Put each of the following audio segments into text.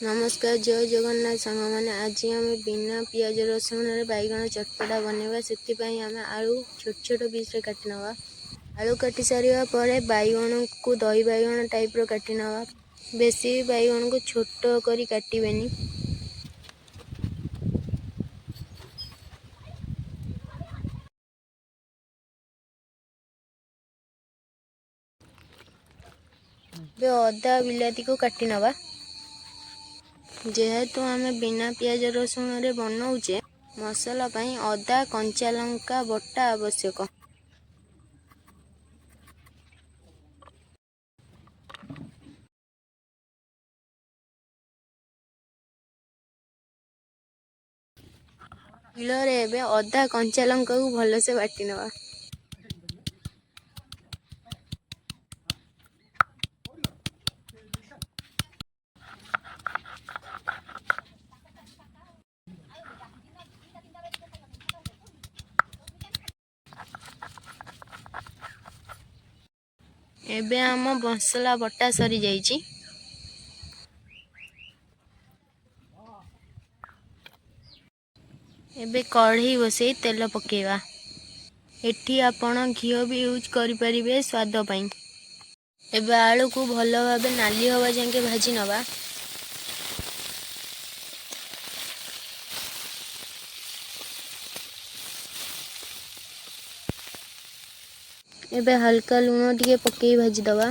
ନମସ୍କାର, ଜୟ ଜଗନ୍ନାଥ ସାଙ୍ଗମାନେ। ଆଜି ଆମେ ବିନା ପିଆଜ ରସୁଣରେ ବାଇଗଣ ଚଟପଟା ବନେଇବା। ସେଥିପାଇଁ ଆମେ ଆଳୁ ଛୋଟ ଛୋଟ ପିସ୍ରେ କାଟି ନେବା। ଆଳୁ କାଟି ସାରିବା ପରେ ବାଇଗଣକୁ ଦହି ବାଇଗଣ ଟାଇପ୍ର କାଟି ନେବା। ବେଶୀ ବାଇଗଣକୁ ଛୋଟ କରି କାଟିବେନି। ଏବେ ଅଦା ବିଲାତିକୁ କାଟି ନେବା। ଯେହେତୁ ଆମେ ବିନା ପିଆଜ ରସୁଣରେ ବନଉଛେ, ମସଲା ପାଇଁ ଅଦା କଞ୍ଚା ଲଙ୍କା ବଟା ଆବଶ୍ୟକ। ଶିଳରେ ଏବେ ଅଦା କଞ୍ଚା ଲଙ୍କାକୁ ଭଲସେ ବାଟି ନେବା। ଏବେ ଆମ ମସଲା ବଟା ସରିଯାଇଛି। ଏବେ କଢ଼େଇ ବସେଇ ତେଲ ପକାଇବା। ଏଠି ଆପଣ ଘିଅ ବି ୟୁଜ୍ କରିପାରିବେ ସ୍ୱାଦ ପାଇଁ। ଏବେ ଆଳୁକୁ ଭଲ ଭାବେ ନାଲି ହେବା ଯାଏଁ ଭାଜି ନେବା। ଏବେ ହାଲକା ଲୁଣ ଟିକେ ପକେଇ ଭାଜିଦେବା।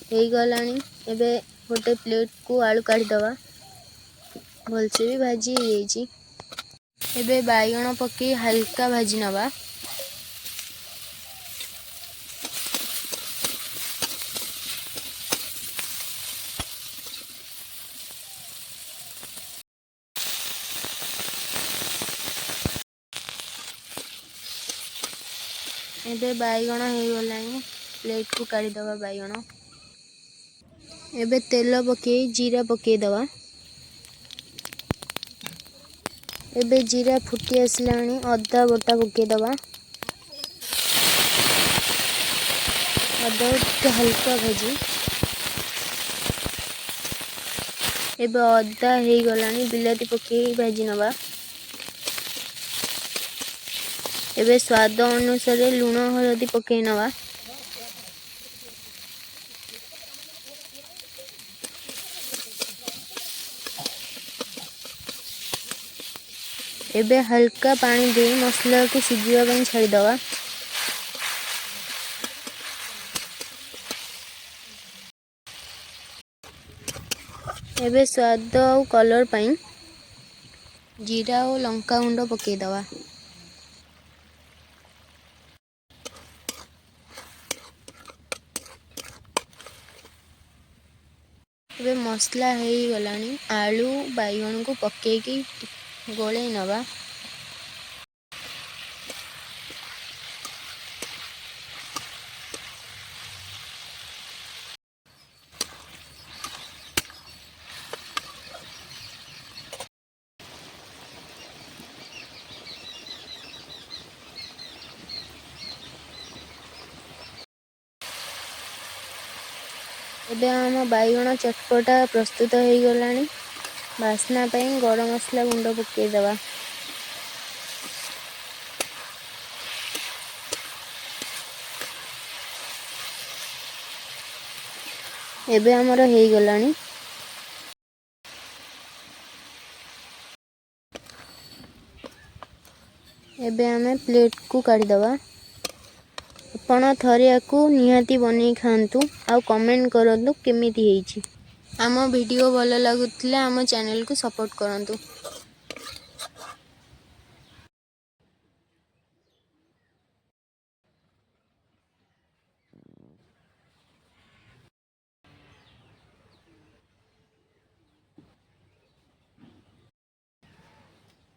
ହେଇଗଲାଣି। ଏବେ ଗୋଟେ ପ୍ଲେଟ୍କୁ ଆଳୁ କାଢ଼ିଦେବା। ଭଲସେ ବି ଭାଜି ହେଇଯାଇଛି। ଏବେ ବାଇଗଣ ପକେଇ ହାଲକା ଭାଜି ନେବା। ଏବେ ବାଇଗଣ ହେଇଗଲାଣି, ପ୍ଲେଟ୍କୁ କାଢ଼ିଦେବା ବାଇଗଣ। ଏବେ ତେଲ ପକେଇ ଜିରା ପକେଇଦେବା। ଏବେ ଜିରା ଫୁଟି ଆସିଲାଣି, ଅଦା ବଟା ପକେଇଦେବା। ଅଦାକୁ ଟିକେ ହାଲକା ଭାଜି। ଏବେ ଅଦା ହେଇଗଲାଣି, ବିଲାତି ପକେଇ ଭାଜି ନେବା। ଏବେ ସ୍ୱାଦ ଅନୁସାରେ ଲୁଣ ହଳଦୀ ପକେଇ ନେବା। ଏବେ ହାଲକା ପାଣି ଦେଇ ମସଲାକୁ ସିଝିବା ପାଇଁ ଛାଡ଼ିଦେବା। ଏବେ ସ୍ୱାଦ ଆଉ କଲର୍ ପାଇଁ ଜିରା ଓ ଲଙ୍କା ଗୁଣ୍ଡ ପକେଇଦେବା। ଏବେ ମସଲା ହେଇଗଲାଣି, ଆଳୁ ବାଇଗଣକୁ ପକେଇକି ଗୋଳେଇ ନେବା। ଏବେ ଆମ ବାଇଗଣ ଚଟପଟା ପ୍ରସ୍ତୁତ ହେଇଗଲାଣି। ବାସ୍ନା ପାଇଁ ଗରମ ମସଲା ଗୁଣ୍ଡ ପକେଇଦେବା। ଏବେ ଆମର ହେଇଗଲାଣି। ଏବେ ଆମେ ପ୍ଲେଟ୍କୁ କାଢ଼ିଦେବା। ଆପଣ ଥରେ ୟାକୁ ନିହାତି ବନେଇ ଖାଆନ୍ତୁ ଆଉ କମେଣ୍ଟ କରନ୍ତୁ କେମିତି ହେଇଛି। ଆମ ଭିଡ଼ିଓ ଭଲ ଲାଗୁଥିଲେ ଆମ ଚ୍ୟାନେଲକୁ ସପୋର୍ଟ କରନ୍ତୁ।